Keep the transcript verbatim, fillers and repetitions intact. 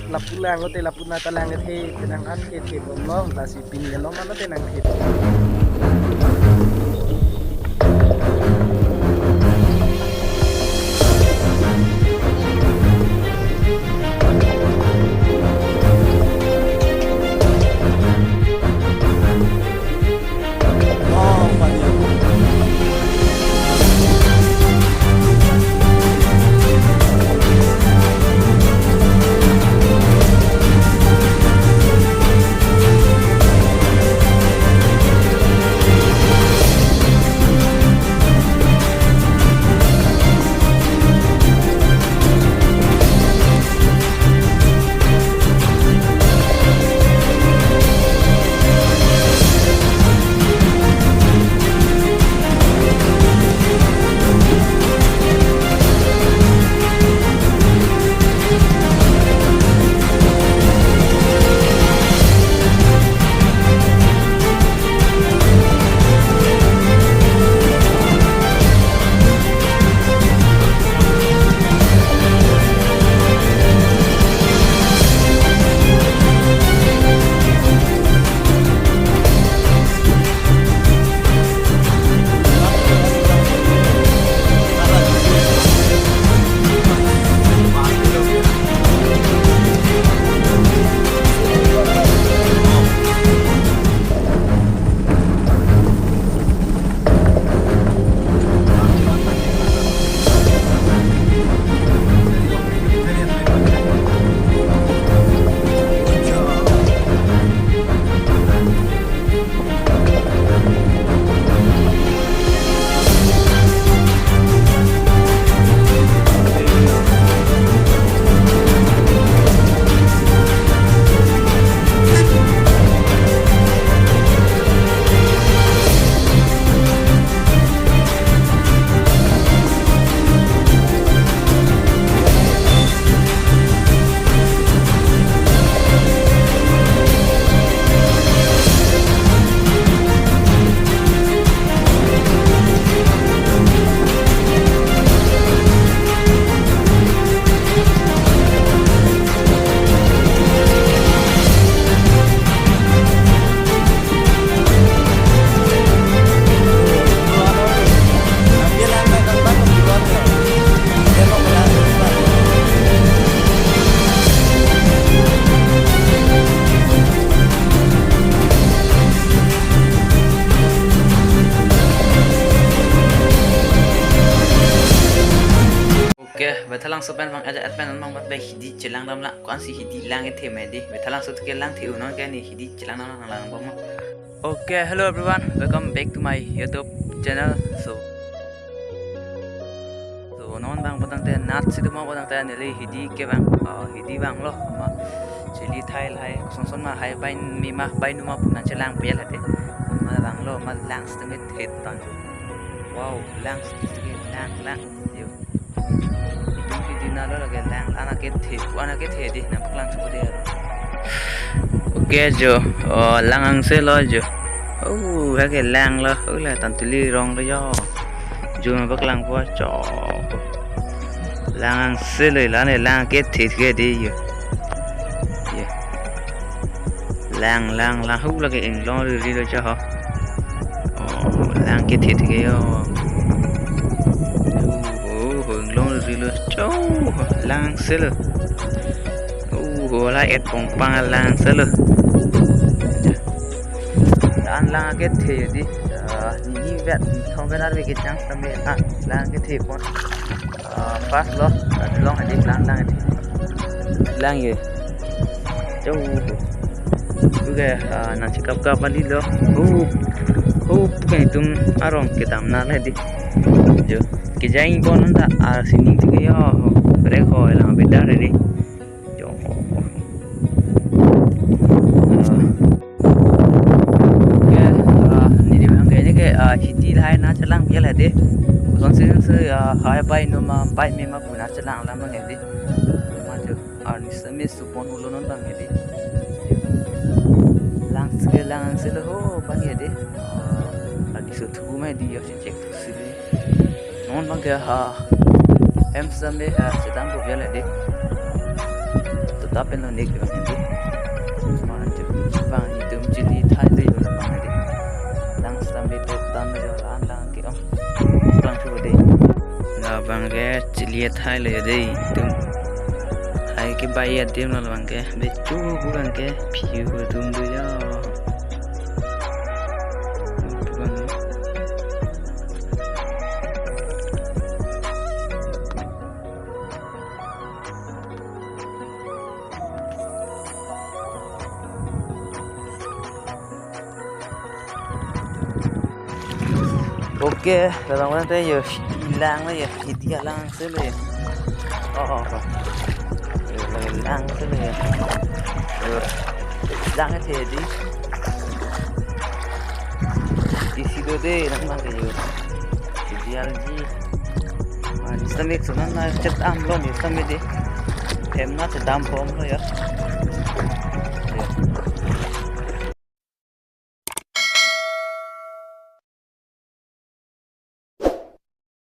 Lapu lang lote lapu nat ta lang kethe, penang an kethe bomlo, lasi pini along mano penang kethe. Oke, Baithalangso pen bang ajat pen bang bat bai hidi chelang damlang, ko-ansi hidi lang kethe ma di, Baithalangso atike langthe-o non ke ne hidi chelang damlang lang bom. Okay, hello everyone, welcome back to my YouTube channel. So, so non bang putangte nat si duma putangte neli hidi ke bang, oh, hidi bang lo, ma chili thai lahai, son son ma hai bai mima bai numa pu nangchelang pejal hate, ma bang lo, ma lang sitame thet tan. Wow, lang sitame lang lang. Yo. Itum hidi na lo lake lang, anak kethe, anak kethe di, nangpaklang supo di. Okay jo, oh, lang angse lo jo. Oh, hake lang lo, oh, la Tantuli rong lo jo. Jo nangpaklang po cho. Lang angse lo, la ne lang kethe ke di jo. Yo. Lang, lang, lang, hu lake inglong riri lo cho ho. Oh, lang kethe ke yo. Oh, oh, inglong riri lo cho. Lang angse lo. Oh, ho la et pong pang lang angse lo. Dan lang kethe di. Ah, nini vet, nithong vet arve kechang sitame, ah, lang kethe pon. Ah, pas lo, ah, long hadi lang lang hadi. Lang ye. Jauh. Oke, ah, nangchekap kap kali lo. Hup. Hup ke itum arong kedam na le di. Jo. Kejang pon nonta, ah, sining tike yo. Brek ho lang bedar hadi. Jo. Ah. Oke, ah, neli bang ke neke, ah, hidi lahai nangchelang pejal hadi. Kosonsi si, ah, hai bai numa bai mima pu nangchelang alam bang hadi. Maju, arni sitame supon ulo non bang hadi. Lang sike lang silo ho bang hadi. Ah, arni so thu ma hadi yo cek sili. Non bang ke ha hem sitame ha sedang ko pejal hadi. To Lapen lo nek bang hedi. Mane bang itum chili thai lo yo labang hedi. Lang stambe to tan lo yo, lang lang ke, oh. Lang su de. Labang ke chili thai lo yo de itum. Hai ke bai adim lo labang ke. Be chu bu bang ke. Phiu atum do yo. Bang. Okay, labang abang te yo, lang lo yo, hedi alang si lo yo. Oh, oh, oh. Yo, lang si lo yo. Yo, lang te di. Isi do de, nang nang ke yo. Hedi alji. Ah, ni stambe sunan na chet am lo ni stambe de. Hem na chet dam bom lo yo.